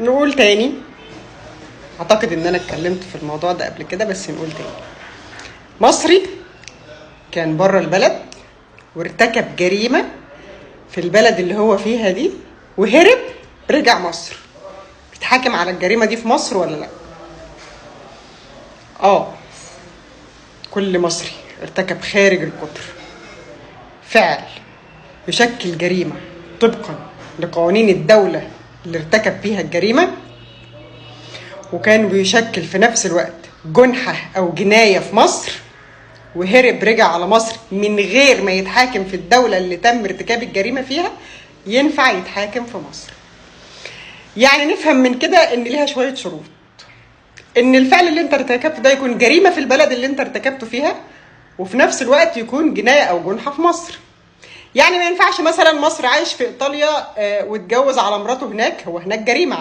نقول تاني، اعتقد ان انا اتكلمت في الموضوع ده قبل كده، بس نقول تاني. مصري كان بره البلد وارتكب جريمة في البلد اللي هو فيها دي وهرب رجع مصر، بيتحاكم على الجريمة دي في مصر ولا لا؟ كل مصري ارتكب خارج القطر فعل يشكل جريمة طبقا لقوانين الدولة اللي ارتكب فيها الجريمة، وكان بيشكل في نفس الوقت جنحة أو جناية في مصر، وهرب رجع على مصر من غير ما يتحاكم في الدولة اللي تم ارتكاب الجريمة فيها، ينفع يتحاكم في مصر. يعني نفهم من كده ان ليها شوية شروط، ان الفعل اللي انت ارتكبته ده يكون جريمة في البلد اللي انت ارتكبته فيها، وفي نفس الوقت يكون جناية او جنحة في مصر. يعني ما ينفعش مثلا مصر عايش في ايطاليا واتجوز على مراته هناك، هو هناك جريمة على